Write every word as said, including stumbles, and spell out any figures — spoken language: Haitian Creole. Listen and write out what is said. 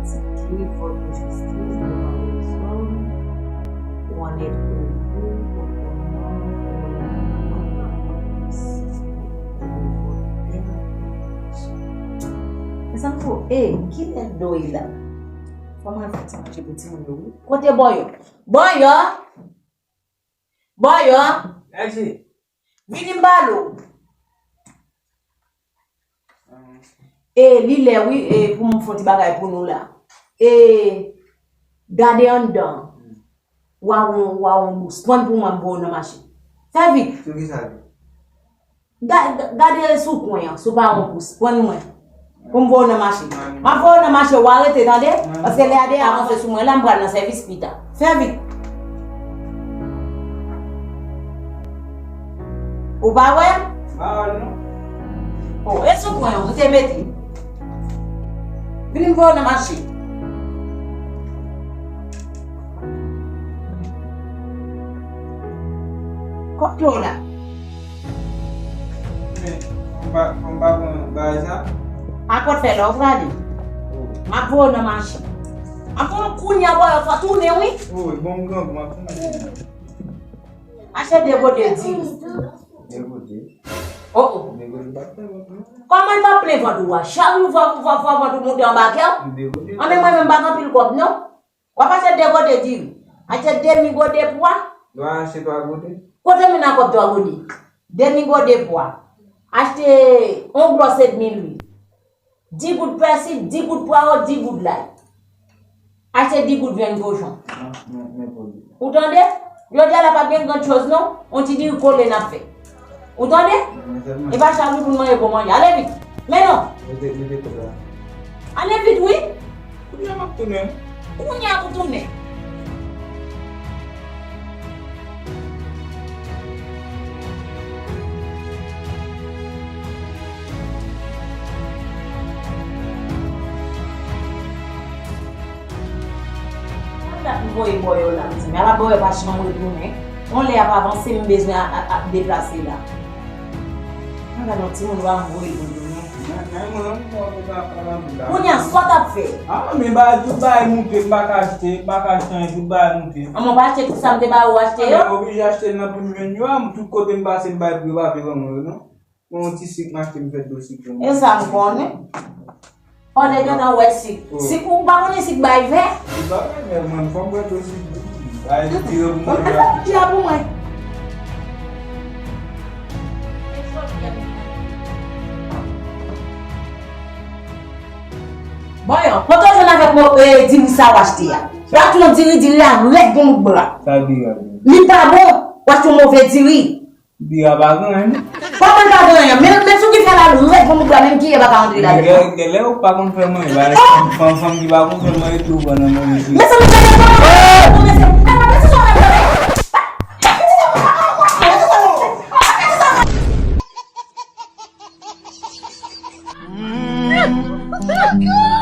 Ti kri, fòt enjistis, devan lèzòm, ou annèt ou, ou konprann, ou konprann, Mezanmi, e, kilè Doy la? Fò mwen fè ti manje pou timoun yo, wi. Kote Bòyò? Bòyò! Bòyò! Vini m pale w. E, li lè, wi, e, pou m fè yon ti bagay pou nou la. E, gade anndan. Wa won, wa won bous. Pran pou mwen, m voye w nan mache. Fè vit. Sou ki sa li? Ga- ga- Gade sou kwen an, sou pa won bous. Pran mwen. Pou m voye w nan mache. M ap voye w nan mache, w arete, tande? Paske lè a deja avanse sou mwen, la m pral nan sèvis pita. Fè vit. Ou pa wè? M pa wè l non. O, e sou kwen an, m te mete. Vini m voye w nan mache. Kote w la? Men, fò m pa, fò m pa pran bagay sa. A kot fè la, w prale? O. M ap voye w nan mache. M ap voye w kounye a, bò, fò tounen, wi. O, bon, m grangou, m ap tounen. Achte de gode diri. De gode? O, o. De gode pa t fè vant non. Kòman l pa plen vant ou a? Chak jou fò, fò, fò vant ou moute anba kè w? De gode. Anben mwen menm m pa gen anpil kòb non. W ap achte de gode diri. Achte demi gode pwa. W a achte twa gode? Kote m nan kòb twa gode? Demi gode pwa. Achte yon glòs edmi lwil. Dis goud pèsi, dis goud pwawo, dis goud lay. Achte dis goud vyann kochon. Ou tande? Jodi a la p ap gen gran choz non. On ti diri kole n ap fè. Ou tande? E pa chak jou pou n manje bon manje. Ale vit. Men non. Ale vit wi. Kounye a m ap tounen. Kounye a pou tounen. Sa dat m voye bò yo la, mezanmi. Ala bò yo pa janm retounen. On lè ap avanse, m bezwen a, a, a deplase la. Mwen gade yon timoun pa m voye l pou l tounen. Kounye a, sa w t ap fè? A, men bagay, tout bagay moute, m pa ka achte, m pa ka achte anyen, tout bagay moute. A, mwen pa achte tout sa m te ba ou achte yo? A, men oblije achte l nan pri m jwenn yo a, tout kote m pase m bay pri yo pa vle ban mwen yo non. Yon ti sik m achte m fè dlo sik pou mwen. E sa m konnen. Fò w te gentan wè sik. Sik ou pa konnen sik bay vè? Li pa bay vè, mwen fò m wè dlo sik. Bay li tire pou mwen. Al fè papi a pou mwen. Bon, yo, kote w jwenn avèk mo, e, diri sa w achte a? Yo achte yon diri, diri a rèd gon bout bra. Sa diri a? Li pa bon, w achte yon move diri. Diri a pa gen anyen. Kòman l pa gen anyen? Men, men sou ki fè la l rèd gon bout bra, menm kiyè pa ka antre ladan l. Gen, gen lè ou pa konn fè manje, ba, fanm, fanm ki pa konn fè manje tou pran nan manje. Mezanmi, gade kòman, mezanmi, gade kòman, mezanmi,